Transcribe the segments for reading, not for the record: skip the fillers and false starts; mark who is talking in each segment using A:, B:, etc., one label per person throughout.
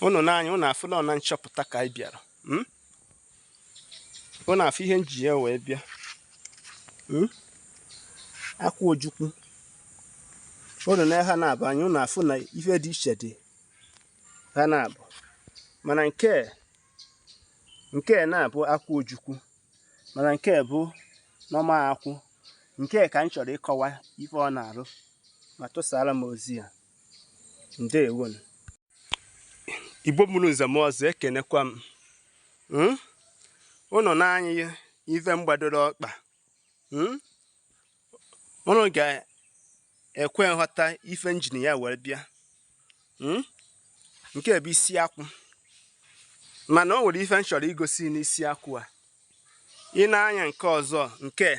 A: Unu n'anya unu afụla na nchọpụta ka anyị bịara. Unu afụ ihe nji ya wee bịa. Akwụ ojukwu. Unu na ha na-abụ anya unu afụ na ife dị iche dị ha na-abụ. Mana nke na-abụ akwụ ojukwu, mana nke bụ nọma akwụ. Nke ka m chọrọ ịkọwa ife ọ na-arụ ma tụsara m ozi ya. Ndewonu. Igbo mụrụ nze m ọzọ, ekenekwa m. Unu n'anya ife m gbadoro ọkpa. Unu ga-ekwe nghọta ife njin ya wee bịa. Nke bụ isi akwụ, mana o nwere ife m chọrọ igosi n'isi akwụ a. Ị na-anya nke ọzọ, nke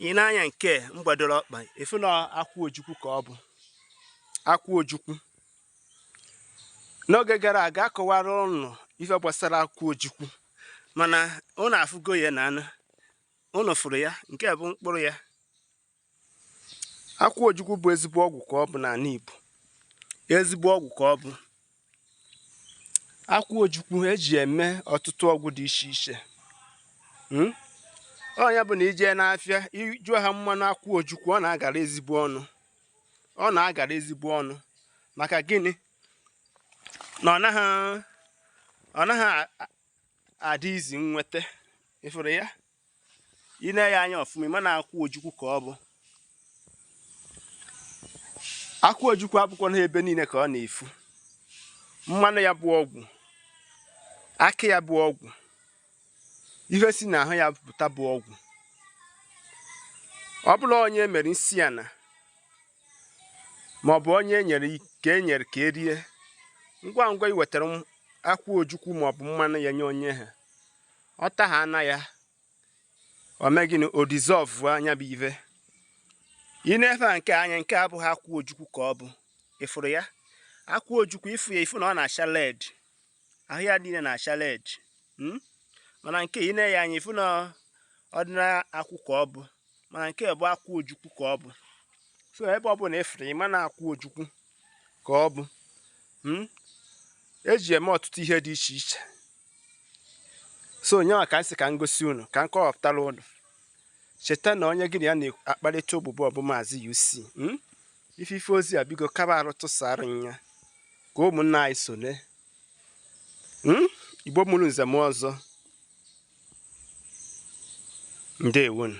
A: ị na-anya nke m gbadoro ọkpa, efu na akwụ ojukwu ka ọ bụ akwụ ojukwu. N'oge gara aga akọwara ụnụ ife gbasara akwụ ojukwu, mana ụnụ afụgo ya na anụ ụnụ fụrụ ya. Nke bụ mkpụrụ ya. Akwụ ojukwu bụ ezigbo ọgwụ ka ọ bụ n'ala Igbo, ezigbo ọgwụ ka ọ bụ. Akwụ ojukwu eji eme ọtụtụ ọgwụ dị iche iche. Ọ ya bụ na ije n'afịa jụọ ha mmanụ akwụ ojukwu, ọ na-agara ezigbo ọnụ. Ọ na-agara ezigbo ọnụ maka gịnị? Na ọ naghị adị izi nweta. Ịfụrụ ya, ị na ya anya ọfụma, ịma na akwụ ojukwu ka ọ bụ. Akwụ ojukwu abụkwa n'ebe niile ka ọ na-efu. Mmanụ ya bụ ọgwụ, akị ya bụ ọgwụ, ihe si n'ahụ ya pụta bụ ọgwụ. Ọ bụrụ onye mere nsị ana ma ọ bụ onye enyere ka enyere ka erie, ngwa ngwa i wetara akwụ ojukwu ma ọ bụ mmanụ ya nye onye ha, ọ taha ana ya, o mee gịnị? O dissolve anya bụ ife. Ị na-efe nke anya, nke abụghị akwụ ojukwu ka ọ bụ. Ịfụrụ ya, akwụ ojukwu, ịfụ ya, ịfụ na ọ na-acha red, ahụ ya niile na-acha red. Mana nke ị na-enye anya, ịfụ na ọdịnala akwụ ka ọ bụ, mana nke bụ akwụ ojukwu ka ọ bụ. So ebe ọ bụ na ịfụrụ, ịma na akwụ ojukwu ka ọ bụ. Eji eme ọtụtụ ihe dị iche iche. So onye ka m sị ka m gosi unu, ka m kọwapụtara unu. Cheta na onye gị na ya na-akparịta ogbugbo bụ Maazị UC. Ife ozi a, biko kaba arụ tụsara ya ka ụmụnna anyị sone. Igbo mụrụ nze m ọzọ, ndewonu.